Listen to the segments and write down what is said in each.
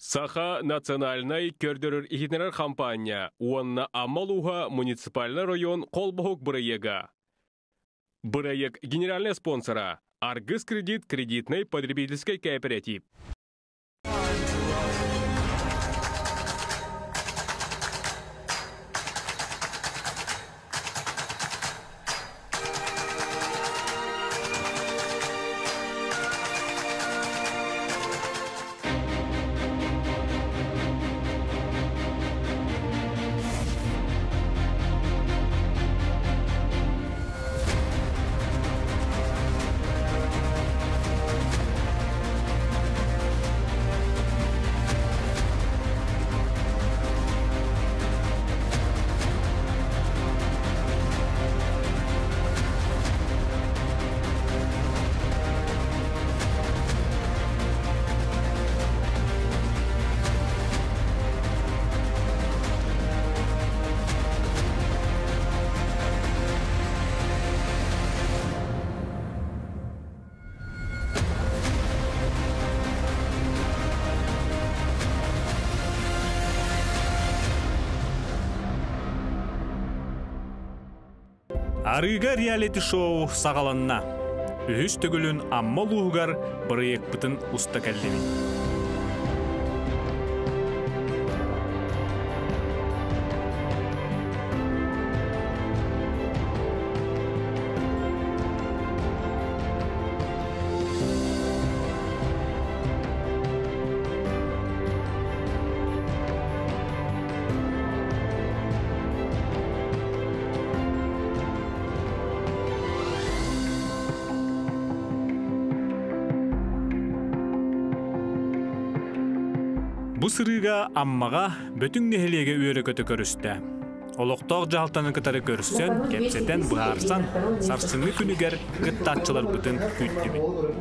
Саха национальнай көрдөрөр-иһитиннэрэр хампаанньа уонна Амма улууһа муниципальнай район холбоһук бырайыага. Бырайыак генеральнай спонсора Аргыс кредит кредитнай потребительскай кооператив. Арыыга реалити-шоу саҕаланна. Үһүс төгүлүн Амма улууһугар бырайыакпытын уста кэллибит. Бу сырыыга Аммаҕа Бөтүҥ нэһилиэгэ үөрэ-көтө көрүстэ. Олохтоох дьаһалтаны кытары көрсөн, кэпсэтэн, быһаарсан, сарсыҥҥы күнүгэр кыттааччыларбытын күүттүбүт.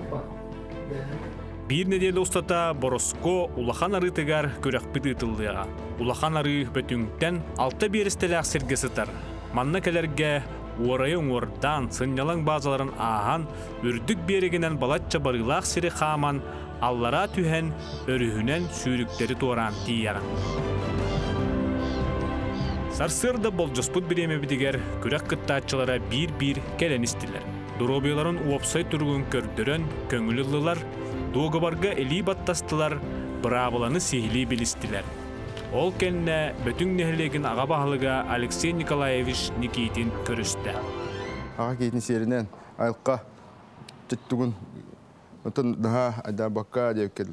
Биир нэдиэлэ устата Бороско Улахан арыытыгар күрэхпит ыытыллыаҕа. Улахан арыы Бөтүҥтэн алта биэрэстэлээх сиргэ сытар. Манна кэлэргэ уорайы уҥуордаан, сынньалаҥ баазаларын ааһан, үрдүк биэрэгинэн балачча барыылаах сири хааман, аллараа түһэн, өрүһүнэн сүүрүктэри туораан тиийэҕин. Сарсыарда болдьоспут бириэмэбитигэр күрэх кыттааччылара биир-биир кэлэн истилэр. Доруобуйаларын уопсай туругун көрдөрөн көҥүл ыллылар, дуогабарга илии баттастылар, быраабыланы сиһилии билистилэр. Ол кэннэ Бөтүҥ нэһилиэгин аҕа баһылыга Алексей Николаевич Никитин көрүстэ. Аҕа киһитин сиэринэн айылҕа түттүгүн Оттон наһаа айдаабакка диэбиккэ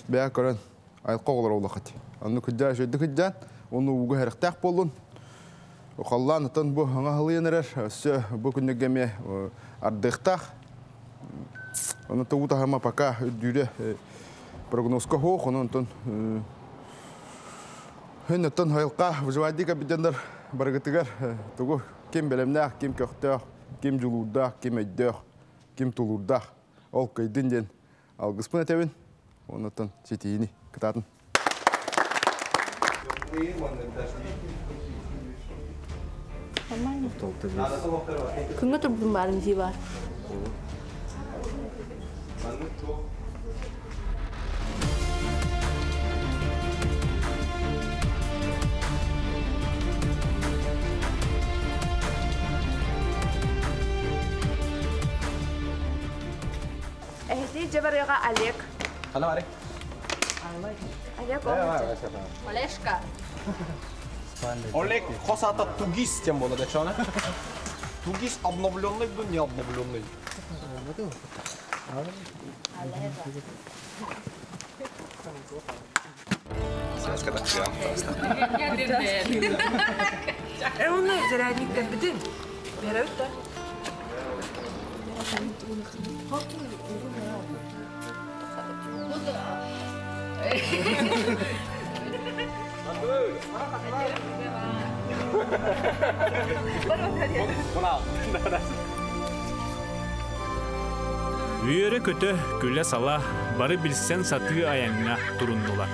бэйэ көрөн айылҕа оҕолоро улахат. Онну кыдьаа үчүгэйдик кыдьаан, уонна ууга сэрэхтээх буоллун. Халлаан оттон бу аҥа халыйан эрэр, өссө бу күннэргэ эмиэ ардыахтаах. Онон уу таһыма пока үрдүүрэ прогнозка суох, онон онтон Һүн оттон айылҕа выживайдыы капитандар барыгытыгар тугу ким бэлэмнээх, ким көхтөөх, ким дьулуурдаах, ким өйдөөх ким тулуурдаах ол кыйдын диэн алгыспын этэбин оннуттан ситиини кытаатын. Күҥҥэ турбутум баарым дии баар. Эһиги дьэ барыаҕа Олег. Хана барый? Олег Олежка. Олег хос аата Тугис тем буолар дечоне. Тугис обновленный был, не обновленный. Оны зарядниктер бүтүн. Берөт да. Үөрэ-көтө, күлэ-сала, бары билсэн сатыы айаҥҥа туруннулар.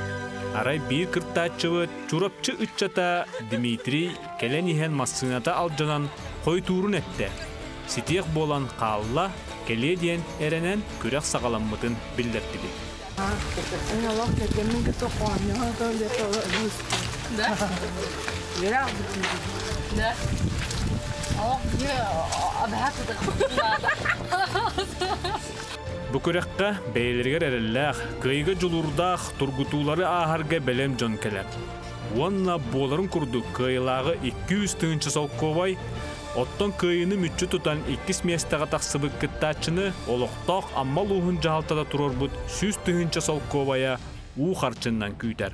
Арай биир кыртааччыбыт Чурапчы ыччата Дмитрий кэлэн иһэн массыыната алдьанан хойутуурун эттэ. Ситиэх буолан хаалла, кэлиэ диэн эрэнэн күрэх саҕаламмытын биллэрдибит. Да? Да. Бу күрэххэ бэйэлэригэр эрэллээх, кыайыыга дьулуурдаах тургутуулары ааһарга бэлэм дьон кэлэр. Уонна буоларын курдук кыайыылааҕы 200 тыһыынча солкуобай, оттон кыайыыны мүччү тутан иккис миэстэҕэ тахсыбыт кыттааччыны олохтоох Амма улууһун дьаһалтата туруорбут 100 тыһыынча солкуобайа уу харчыннан күүтэр.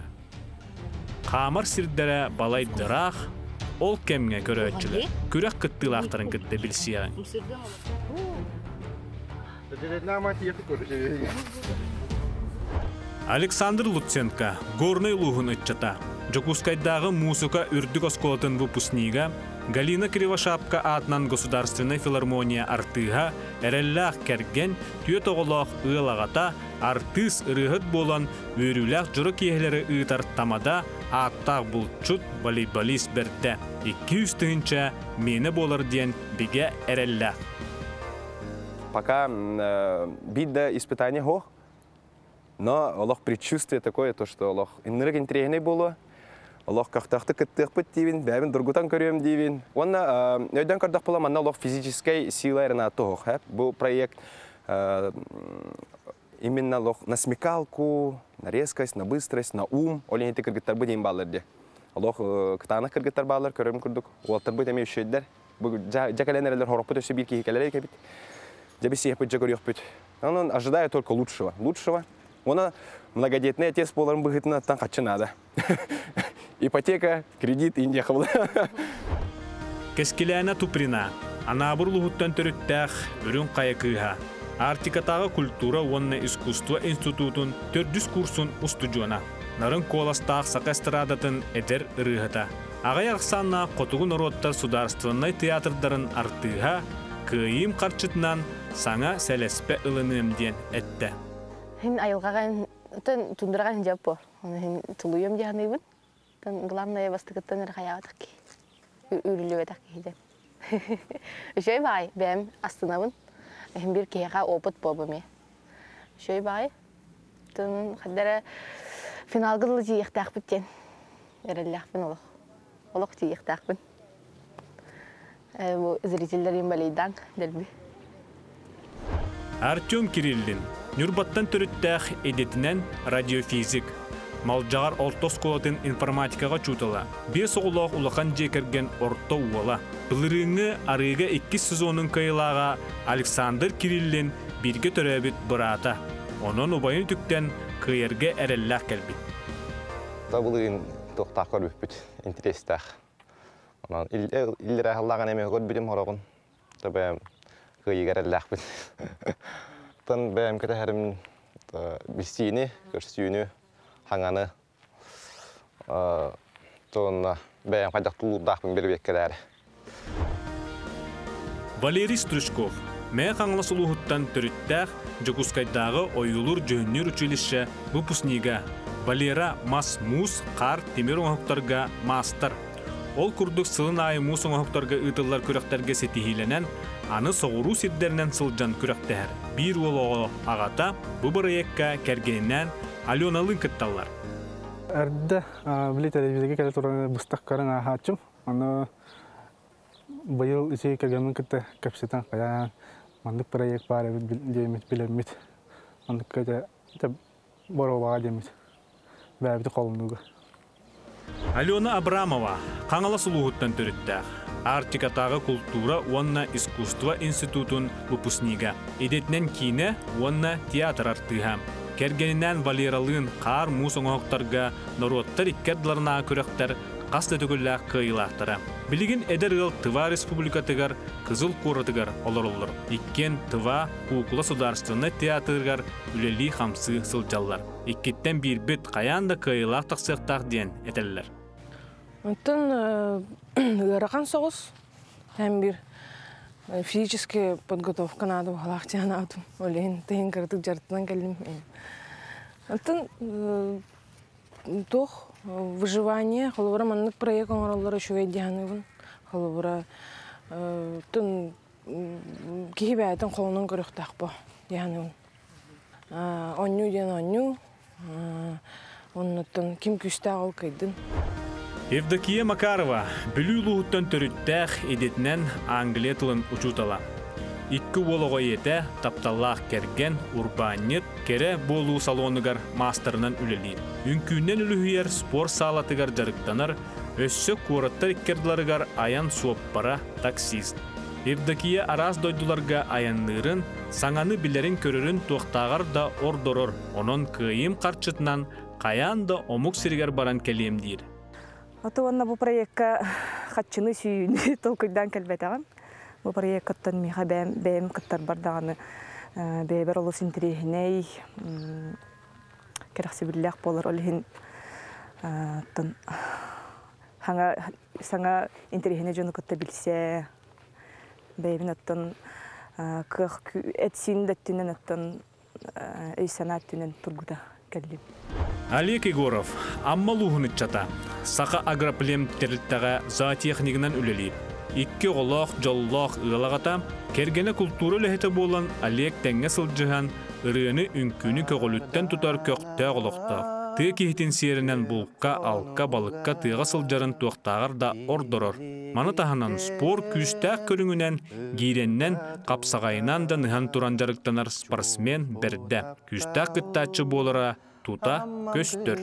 Хаамар сирдэрэ балайдыраах, ол кэмҥэ көрөөччүлэр күрэх кыттыылаахтарын кытта билсиэҕиҥ. Александр Луценко, Горнай улууһун ыччата, Дьокуускайдааҕы муусука үрдүк оскуолатын выпускнига, Галина Кривошапка аатынан Государственнай филармония артыыһа, эрэллээх кэргэн, түөрт оҕолоох ыал аҕата, артыыс ырыаһыт буолан үөрүүлээх дьоро киэһэлэри ыытар тамада, ааттаах булчут, волейболист бэрдэ. 200 тыһыынча миэнэ буолар диэн бигэ эрэллээх. Пока биир да испытание суох, но олох предчувствие такое, то, что олох ынырык интэриэһинэй буолуо, олох көхтөөхтүк кыттыахпыт диибин, бэйэбин тургутан көрүөм диибин. Уонна өйдөөн көрдөх була манна олох физическэй сила эрэ туох, бу проект именно олох на смекалку, на резкость, на быстрость, на ум, ол иһин кыргыттарбыт диэн бааллар дии. Олох кытаанах кыргыттар бааллар, көрөрүм курдук. Уолаттарбыт эмиэ үчүгэйдэр. Бу дьэ кэлэн эрэллэр хорохпут өссө биир киһи кэлэрэ кэбит. Дьэ бисиэхпит дьэ көрүөхпүт. Онон ожидаю только лучшего. Лучшего. Уонна многодетный отец буоларын быһыытынан харчы наада. Ипотека, кредит, Индия хабыла. Кэскилээнэ Туприна, Анаабыр улууһуттан төрүттээх Үрүҥ Хайа кыыһа, Арктикатааҕы культура уонна искусство институтун төрдүс курсун устудьуона, нарын куоластаах саха эстрадатын эдэр ырыаһыта. Аҕыйах ахсааннаах хотугу норуоттар судаарыстыбаннай театрдарын артыыһа, кыайыым харчытынан саҥа сэлэспэ ылыныам диэн эттэ. Хин айылҕаҕа тундраҕа хин Оны хин тулуйум диһаныыбын. Тон главное бастыгыттан эрэ хайаабатах ки. Үүрүлүбэтэх киһи Үчүгэй баай, бэйэм астынабын. Хин бир киһиэхэ опыт буолбум. Үчүгэй баай. Тон хаддара финалга дылы тиийиэхтээхпит диэн. Эрэллээхпин олох. Олох тиийиэхтээхпин. Бу зрителлэрим балейдан дэлби. Артем Кириллин, Ньурбаттан төрүттээх идэтинэн радиофизик. Малдьаҕар орто оскуолатын информатикаҕа учуутала. Биэс оҕолоох улахан дьиэ кэргэн орто уола. Былырыыҥҥы арыыга иккис сезонун кыайыылааҕа Александр Кириллин бииргэ төрөөбүт быраата. Онон убайын үтүктэн кыайарга эрэллээх кэлбит. Былырыын туохтаах көрбүппүт, интэриэстээх. Онон иллэрээ сыллааҕын эмиэ көрбүтүм хороҕун. Бэйэм кыайыыга эрэллээхпин. Тан бэйэм кэтэһэрим билсиини, көрсүүнү, хаҥаны тонна бэйэм хайдах тулуурдаахпын билбиэккэлээри. Валерий Стручков, Мэҥэ Хаҥалас улууһуттан төрүттээх Дьокуускайдааҕы ойуулуур дьүһүннүүр училище выпускнига. Валера мас, муус, хаар, тимир оҥоһуктарга маастар. Ол курдук сылын аайы муус оҥоһуктарга ыытыллар күрэхтэргэ ситиһиилэнэн, аны соҕуруу сирдэринэн сылдьан күрэхтэһэр. Биир уол оҕо аҕата бу бырайыакка кэргэнинээн Аленалыын кытталлар. Эрдэ били телевизорга кэлэ туран быстах көрөн ааһааччым. Аны быйыл ити кэргэммин кытта кэпсэтэн хайаан маннык проект баар эбит диэммит билэммит. Манныкка дьэ боруобаҕа диэммит. Бэйэбити холонууга. Алена Абрамова, Хаҥалас улууһуттан төрүттээх. Арктикатааҕы култуура уонна искусство институтун выпускнига. Идэтинэн киинэ уонна театр артыыһа. Кэргэнинээн Валералыын хаар муус оҥоһуктарга норуоттар икки ардыларынааҕы күрэхтэр хас да төгүллээх кыайыылаахтара. Билигин эдэр ыал Тыва республикатыгар Кызыл куоратыгар олороллор. Иккиэн Тыва куукула судаарыстыбаннай театрыгар үлэлии хамсыы сылдьаллар. Иккиттэн биирбит хайаан да кыайыылаах тахсыахтаах диэн этэллэр. Онтон ыарахан соҕус һәм бир физическая подготовка надо буолаах диэн Ол иһин тыһын кыратык дьарыктанан кэллим. Онтон туох выживание холобура маннык проект оҥороллоро үчүгэй диһаныбын. Холобура тын киһи бэйэтин холонон көрүөхтээх бо диһаныбын. Оонньуу диэн оонньуу. Оннуттан ким күүстээх ол кыйдын. Евдокия Макарова Бүлүү улууһуттан төрүттээх идэтинэн англия тылын учуутала. Икки уол оҕо ийэтэ, тапталлаах кэргэн, урбаанньыт, кэрэ буолуу салонугар маастарынан үлэлиир. Үҥкүүнэн үлүһүйэр спорт саалатыгар дьарыктанар, өссө куораттар иккардыларыгар айан суоппара, таксист. Евдокия араас дойдуларга айанныырын, саҥаны билэрин-көрөрүн туохтааҕар да ордорор, онон кыайыым харчытынан хайаан да омук сиригэр баран кэлиэм диир. Ото уонна бу проекка хаччыны сүүнү толкуйдаан кэлбэтэҕим. Бу проеккаттан миэхэ бэйэм, бэйэм кыттарбар даҕаны бэйэбэр олус интэриэһинэй, кэрэхсэбиллээх буолар. Ол иһин оттон саҥа, саҥа интэриэһинэй дьону кытта билсэ, бэйэбин оттон кыах эт-сиин да өттүнэн оттон өй-санаа өттүнэн тургута кэллим. Олег Егоров, Амма улууһун ыччата, Саха агроплем тэрилтэҕэ зоотехнигынан үлэлиир. Икки оҕолоох, дьоллоох ыал аҕата, кэргэнэ култуура үлэһитэ буолан Олег тэҥҥэ сылдьыһан, ырыаны, үҥкүүнү көҕүлүттэн тутар көхтөөх олохтоох. Тыа киһитин сиэринэн булка, алка, балыкка тыаҕа сылдьарын туохтааҕар да ордорор. Маны таһынан спорт күүстээх көрүҥүнэн гиирэннэн, хапсаҕайынан да ныһан туран дьарыктанар спортсмен бэрдэ. Күүстээх кыттааччы буолара тута көстөр.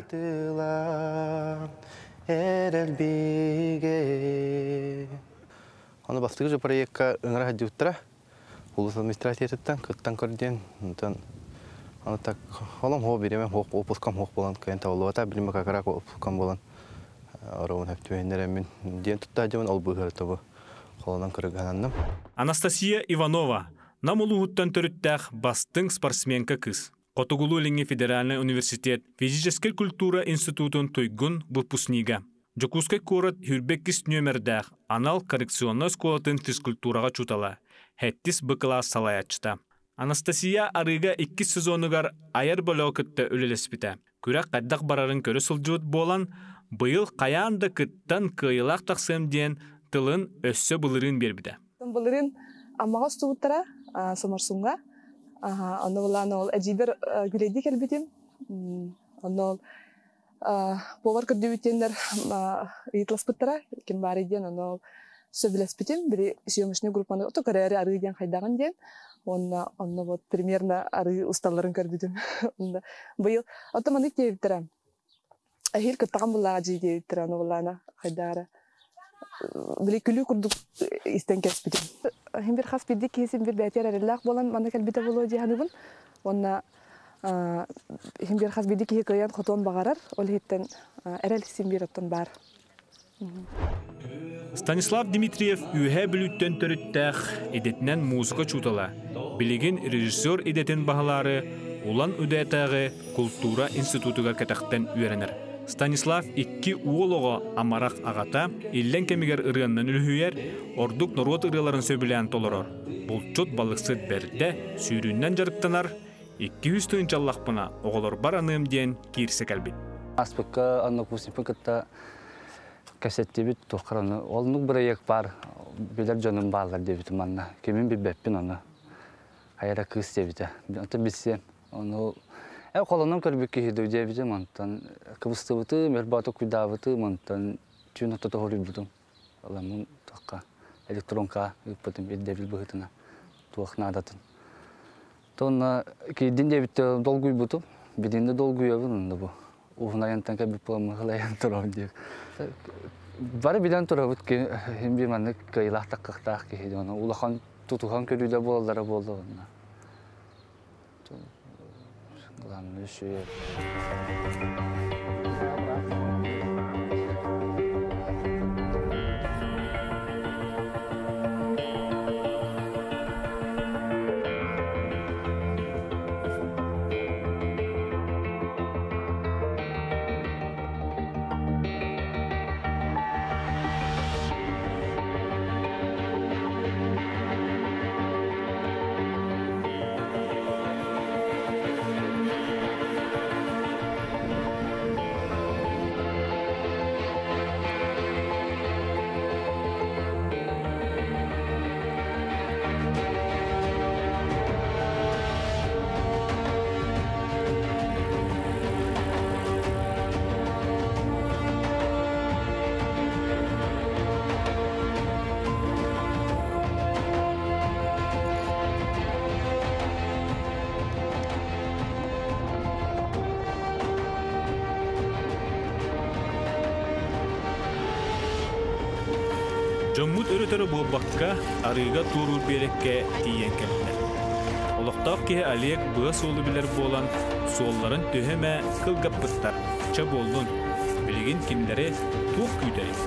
Аны бастакы же проекка ыҥыра сылдьыбыттара. Улус администрациятыттан кыттан көрдүөн. Онтон аны так холом хоо биремем хоох опускам хоох болан кыйан табыллыбата билиме какарак опускам болан оровун хөптүбэһиннэреммин диэн туттаадьымын ол быыһары тобу холонон кырыгананным. Анастасия Иванова Нам улууһуттан төрүттээх бастыҥ спортсменка кыыс. Хотугулуу-Илиҥҥи федеральнай университет физическэй культура институтун туйгун выпускнига. Дьокуускай куорат 22 нүөмэрдээх анал коррекционнай оскуолатын физкультураҕа учуутала, сэттис Б кылаас салайааччыта. Анастасия арыыга иккис сезонугар айар бөлөҕү кытта үлэлэспитэ. Күрэх хайдах барарын көрө сылдьыбыт буолан, быйыл хайаан да кыттан кыайыылаах тахсыам диэн тылын өссө былырыын биэрбитэ. Былырыын Аммаҕа устубуттара, Соморсуҥҥа. Онно булаан ол эдьиийбэр гүлэйдии кэлбитим. Онно ол повар көрдүүбүт диэннэр ыйыталаспыттара, ким баарый диэн, онно ол сөбүлэспитим. Били съемочный группаны ото көрөөрү арыы диэн хайдаҕын диэн. Уонна онно вот примерно арыы усталларын көрбүтүм. Онно быйыл ото маннык диэбиттэрэ. Эһиил кыттаҕан буллааҕа дии диэбиттэрэ, ону буллаана хайдаара. Били күлүү курдук истэн кэспитим. Хин бир хас биирдии киһи син бир бэйэтигэр эрэллээх буолан манна кэлбитэ буолуо дии саныыбын. Уонна хин бир хас биирдии киһи кыайан хотуон баҕарар. Ол иһиттэн эрэл син биир оттон баар. Станислав Дмитриев Үөһээ Бүлүүттэн төрүттээх, идэтинэн музыка учуутала, билигин режиссер идэтин баһылаары Улан-Удэтээҕи култуура институтугар кэтэхтэн үөрэнэр. Станислав икки уол оҕо амарах аҕата, иллэҥ кэмигэр ырыаннан үлүһүйэр, ордук норуот ырыаларын сөбүлээн толорор. Булчут, балыксыт бэрдэ, сүүрүүнэн дьарыктанар, 200 тыһыынчаллахпына оҕолорбор аныам диэн киирсэ кэлбит. Ааспыкка однокурсникпын кытта кэпсэттибит туоххар ону оннук бырайыак баар билэр дьонум бааллар диэбитим манна кимин билбэппин ону хайа кыыс диэбитэ онтон билсиэм ону э холонон көрбүт киһи дуу диэбитим онтон кыбыстыбытым өр бооту куйдаабытым онтон түүн ортото хоруйбутум ыламмын туохха электронка ыыппытым ирдэбил быһыытынан туох наадатын Тонна киирдин диэбиттэ долгуйбутум. Билинни долгуйабын онно бу. Уһун айантан кэлбит буоламмын халайан турабын диир. Бары билэн турабыт ки хин бир маннык кыайылаах таккахтаах киһи оны улахан тутуһан көрүүлэр буолаллара буолла онно. Главное сүө. Дьоммут өрө-төрө буолбакка, арыыга туоруур биэрэккэ тиийэн кэллилэр. Олохтоох киһи Олег быа суолу билэр буолан, суолларын төһө эмэ кылгаппыттар. Чэ буоллун, билигин кинилэри туох күүтэрий?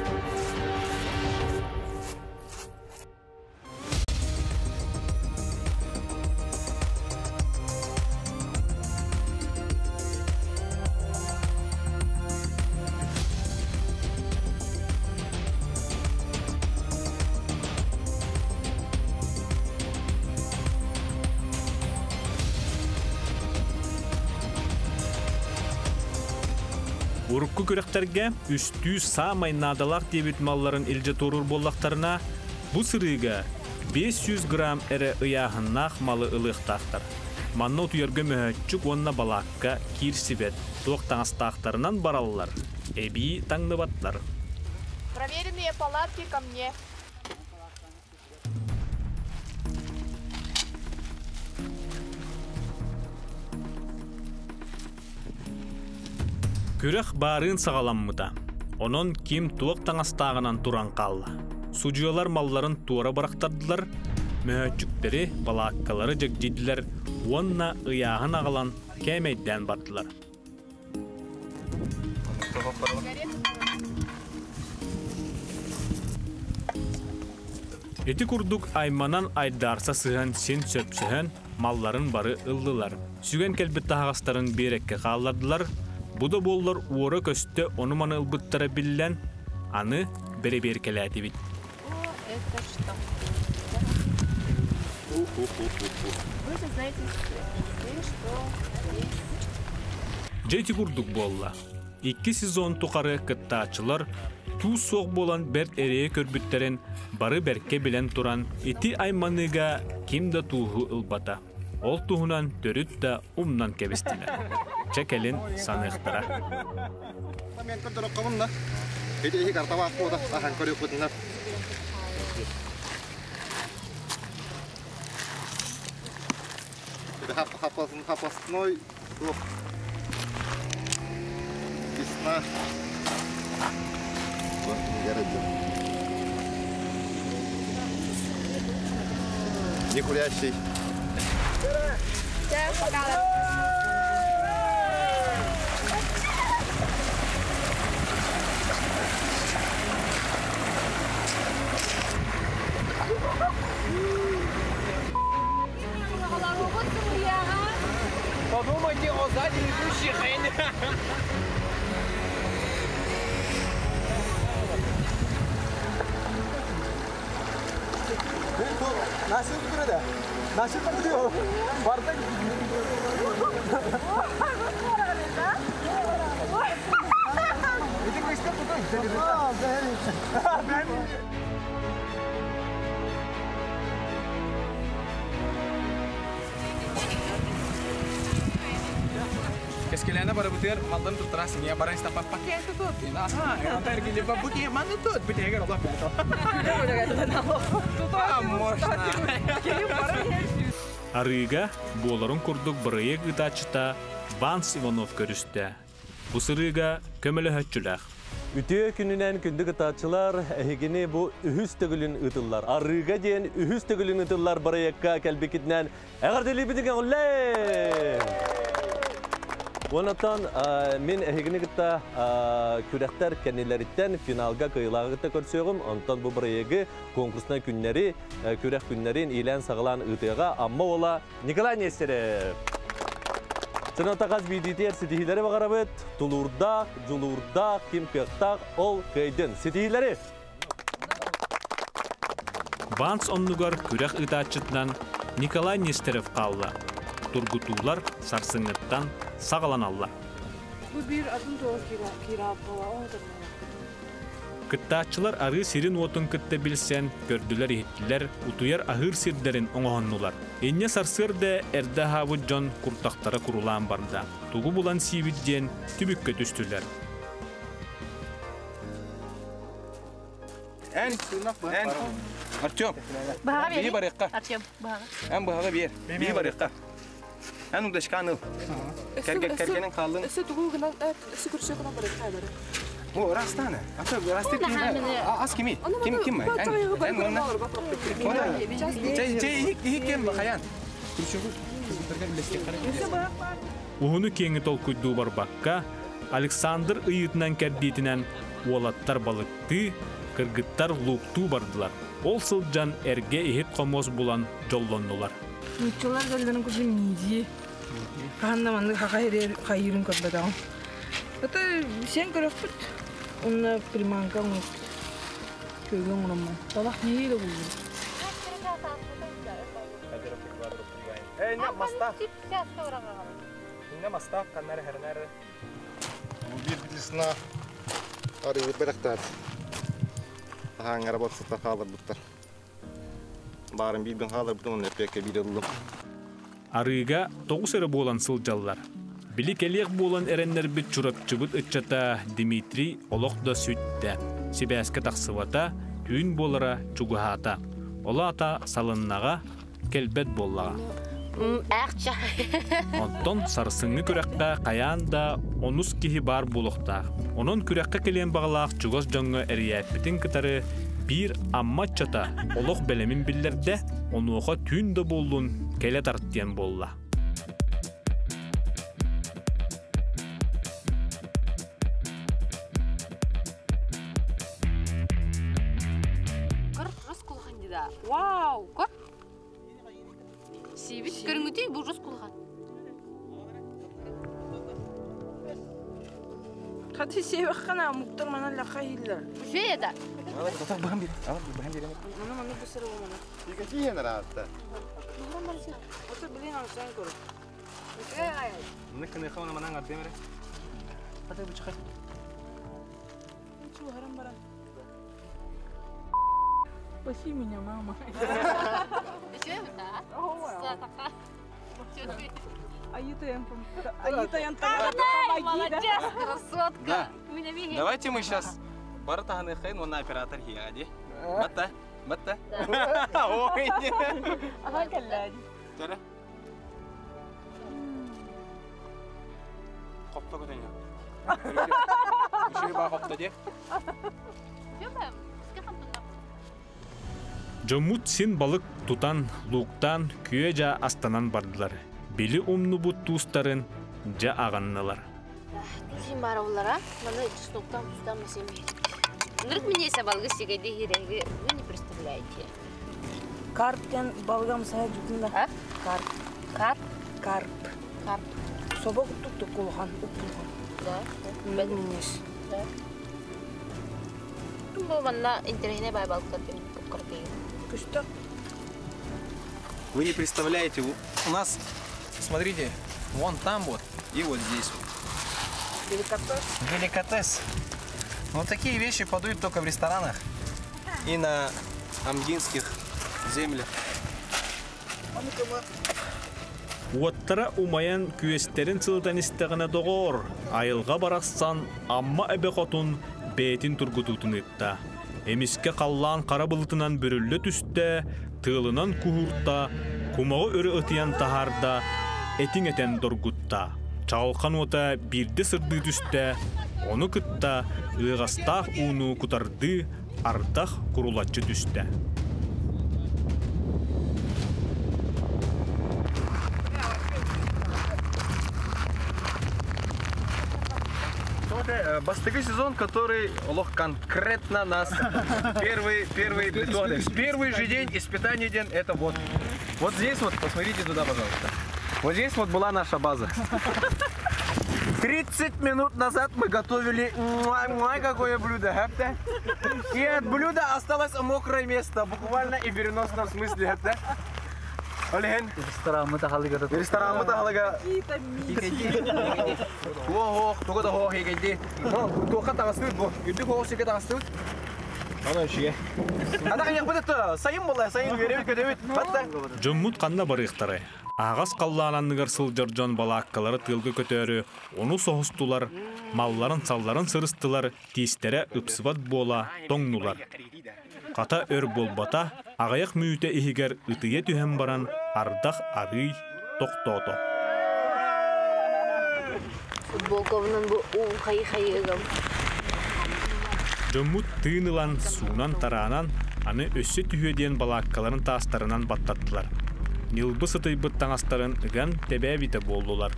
Урукку күрэхтэргэ үстүү саамай наадалаах диэбит малларын илдьэ туоруур буоллахтарына, бу сырыыга 500 грамм эрэ ыйааһыннаах малы ылыахтаахтар. Манна утуйарга мөһөөччүк уонна балаакка киирсибэт, туох таҥастаахтарынан бараллар, эбии таҥныбаттар. Проверенные палатки ко мне. Күрэх баарыын саҕаламмыта. Онон ким туох таҥастааҕынан туран хаалла. Судьуйалар малларын туора бырахтардылар, мөһөөччүктэри, балааккалары дьэгдьийдилэр уонна ыйааһын аҕалан кээмэйдээн бардылар. Ити курдук айманан айдаарса сыһан син сөпсөһөн малларын бары ыллылар. Сүгэн кэлбит таһаҕастарын биэрэккэ хааллардылар. Бу да буоллар уора-көстө ону-маны ылбыттара биллэн, аны бэрэбиэркэлээтибит. Это что? Вы же знаете, что здесь. Дьэ ити курдук буолла. Икки сезон тухары кыттааччылар туус суох буолан бэрт эрэйи көрбүттэрин бары бэркэ билэн туран, ити айманыыга ким да тууһу ылбата. Ол туһунан төрүт да умнан кэбистилэр. Чэ кэлин саныахтара. Хапасной Весна. Не курящий. Подумайте о сзади идущих. Nasıl burada? Nasıl tutuyor? Bardak. Кэскилээнэ барыбытыгар малларын туттара сиҥиэ баран истэхпэ пакеты тут аха эргили бабыки маны тут бүтэгэр олох Арыыга буоларын курдук бырайыак ыытааччыта Ванс Иванов көрүстэ. Бу сырыыга көмөлөһөччүлээх. Үтүө күнүнэн күндү кытааччылар, эһигини бу үһүс төгүлүн ыытыллар. Арыыга диэн үһүс төгүлүн ыытыллар бырайыакка кэлбиккитинэн эҕэрдэлиибитин көҥүллээ! Онтон мин эһигини кытта күрэхтэр кэннилэриттэн финалга кыайыылааҕы кытта көрсүөҕүм. Онтон бу бырайыагы конкурснай күннэри, күрэх күннэрин иилээн-саҕалаан ыытыаҕа Амма уола Николай Нестерев. Сыната хас биирдиитигэр ситиһиилэри баҕарабыт. Тулуурдаах, дьулуурдаах, ким кыахтаах, ол кыайдын. Ситиһиилэри! Ванс оннугар күрэх ыытааччытынан Николай Нестеров хаалла. Тургутуулар сарсыҥҥыттан саҕаланаллар. Бу биир атын туох киирэ буола Кыттааччылар арыы сирин-уотун кытта билсэн, көрдүлэр-иһиттилэр, утуйар-аһыыр сирдэрин оҥоһуннулар. Инньэ сарсыарда эрдэ аһаабыт дьон куртахтара курулаан барда. Тугу булан сиибит диэн түбүккэ түстүлэр. Эн, эн, Артем, бии барыахха. Артем, баҕа. Эн быһаҕы биэр, бии барыахха. Эн удачканы ыл. Кэргэнин хааллын. Өссө тугу гынан, өссө көрсө гынан барыахха бары. О, растана. А то расты ким? Ас кими? Ким ким? Чей чей ким бахаян. Уһуну киэҥи толкуйдуу барбакка, Александр ыйыытынан кэрдиитинэн уолаттар балыктыы, кыргыттар лууктуу бардылар. Ол сылдьан эргэ иһит-хомуос булан дьоллоннулар. Нууччалар кэллэрин курдук миидии. Хаһан да маннык хаха хайыырын көрбөтөҕүм. Это сен көрөхпүт. Онно приманка оҥорбут. Көйгө оҥороммун. Талах нэһиилэ буллум. Эй, не маста. Не маста, каннары хернары. Бир билисна арыйы бэлэхтээр. Аһааңара батсыта хаалар буттар. Баарын биирбин хаалар бутун онно эппиэккэ биир ыллым. Арыыга 9 эрэ буолан сылдьаллар. Били кэлиэх буолан эрэннэрбит Чурапчыбыт ыччата Дмитрий олох да сүттэ. Сибээскэ тахсыбата, түүн буолара чугаһаата. Ол аата салыннаҕа, кэлбэт буоллаҕа. Ээхчэ. Онтон сарсыҥҥы күрэххэ хайаан да онус киһи баар буолуохтаах. Онон күрэххэ кэлиэн баҕалаах чугас дьоҥҥо эрийээппитин кытары биир Амма ыччата олох бэлэмин биллэрдэ, онуоха түүн да буоллун кэлэ тарт диэн буолла. Көр, рус кулахан да. Вау, көр. Сибит көрүҥүтүй бу рус кулахан. Хати севаххана муктар мана лаха хиллер. Уже это. Мана мана бысыр мана. Икачиен раатта. Ото блин алсан көр. Ныкны хауна манан ардемере. Хата бу чыгар. Чу харам баран. Спаси меня, мама. Еще да? Молодец, красотка. Да. Давайте мы сейчас Баратаханы хайн, он оператор хияди. Батта, батта. Ой, не. Ага, каллади. Тара. Копта көтөнө. Үшүй ба копта де. Дьоммут син балык тутан, лууктаан, күө-дьаа астанан бардылар. Били умнубут туустарын дьэ аҕыннылар. Тузин бар олара, маны чесноктан туздан масем. Нырык минесе балгы сигеди хиреги, вы не представляете. Карптен балгам сая жүтүндө. Карп. Карп? Карп. Карп. Собок тук кулхан, уппулхан. Да. Мен минес. Да. Бу манна интересне бай балыктар картин. Күстө. Вы не представляете, у нас, смотрите, вон там вот и вот здесь вот. Деликатес. Деликатес. Вот такие вещи подают только в ресторанах и на амгинских землях. Уоттара умайан күөстэрин сылытан истэҕинэ доҕоор, айылҕа барахсан Амма эбэ хотун бэйэтин тургутуутун ыытта. Эмискэ халлаан хара былытынан бүрүллэ түстэ, тыалынан куһуурта, кумаҕы өрө ытыйан таһаарда, этиҥ этэн доргутта. Чаҕылхан уота биирдэ сырдыы түстэ, ону кытта ыаҕастаах ууну кутардыы ардах курулаччы түстэ. Бастыгы сезон, который лох конкретно нас первый, первый, первый же день, испытание день, это вот. Вот здесь вот, посмотрите туда, пожалуйста. Вот здесь вот была наша база. 30 минут назад мы готовили муа, какое блюдо, хапта. И от блюда осталось мокрое место, буквально и в переносном смысле, хапта. Олеген. Ресторанмы тахалыга. Ресторанмы тахалыга. Ох, туга да хох егенди. Туха тагыстыбыт бу. Үрдүк хох сиге тагыстыбыт. Ана шиге. Ана каяк бит сайын була, сайын беребит көдөбүт. Батта. Дьоммут ханна барыахтарай. Аһаҕас халлаан анныгар сылдьар дьон балааккалары тыалга көтөөрү, ону соһустулар, малларын-салларын сырыстылар, тиистэрэ ыпсыбат буола тоҥнулар. Хата өр буолбата, аҕыйах мүнүүтэ иһигэр ытыйа түһэн баран ардах арыый тохтоото. Футболкабынан бу уу хайы-хайыгам. Дьоммут тыын ылан, суунан-тараанан, аны өссө түһүө диэн балааккаларын таастарынан баттаттылар. Ньылбы сытыйбыт таҥастарын ыган тэбээбитэ буоллулар.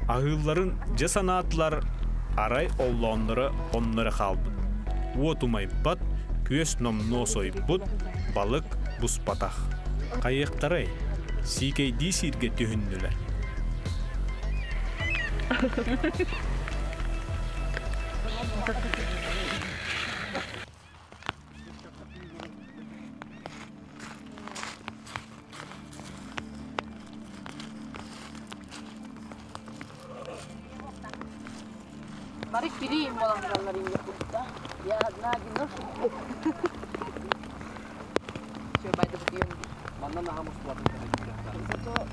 Аһыылларын дьэ санаатылар, арай оллоонноро онно эрэ хаалбыт. Уот умайбат, күөс номнуо сойбут, балык буспатах. Хайыахтарай, сиикэйдии сииргэ түһүннүлэр. Бары кириим буолан тураллар инде Я одна одиночка. Все, байда бутуйун. Манна наха мустулатын Зато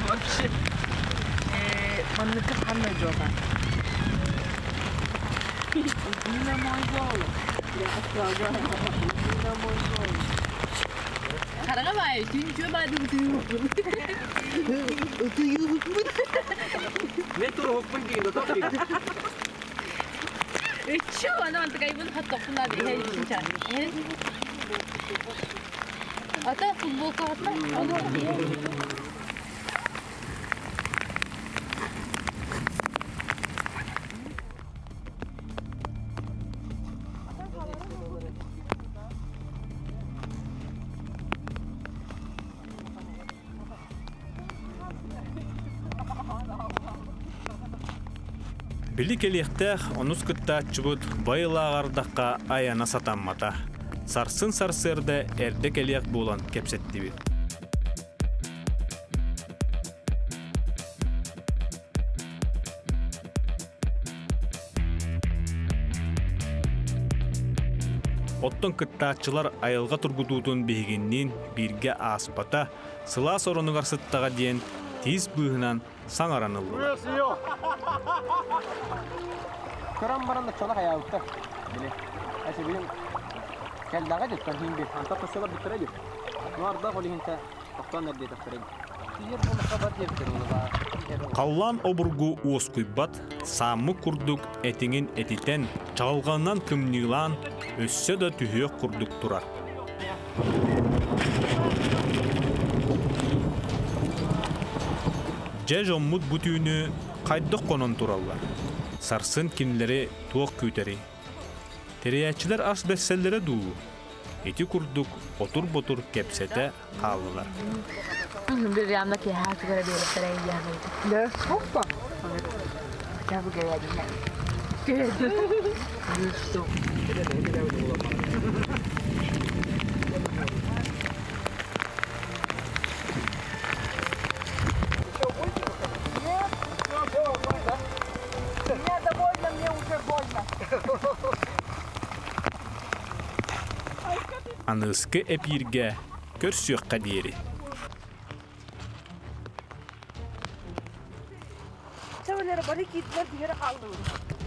Вообще. Манныка ханна жоға. Иди на мой голос. Я сказала, иди на мой голос. Хараға бай, түн чө бадым Мен тур хоппун деген да топпин. Үчү, ана антыгайбын хаттоппун аби хей Ата футболка атма. Били кэлиэхтээх онус кыттааччыбыт байылааҕардахха айана сатаммата. Сарсын сарсыарда эрдэ кэлиэх буолан кэпсэттибит. Оттон кыттааччылар айылҕа тургутуутун биһигинниин бииргэ ааспата, сылаас оронугар сыттаҕа диэн тиис быыһынан саҥаран ыллылар. Көрөн баран да чола хаyaабыттар. Били. Әсе билим кэлдэҕэ дьыттан хин бир. Анта көсөлөр бүттере дьыт. Нуарда холихинте тоқтон эрде тахтары. Тиер болуққа бар диэбиттер оны ба. Халлаан обургу уоскуйбат, сааммы курдук этиҥин этитэн, чаҕылҕанынан тымныылаан, өссө да түһүөх курдук турар. Дьэ дьоммут бу түүнү хайдах хонон тураллар? Сарсын кинилэри туох күүтэрий? Тэрийээччилэр ас бэрсэллэрэ дуу? Ити курдук отур-ботур кэпсэтэ хааллылар. Да, опа. Я бы говядина. Ну что? Меня довольно, мне уже больно. Аныгыскы эпииргэ көрсүөххэ диэри. Чавалера бары киирдилэр, биһиэхэ хааллыбыт.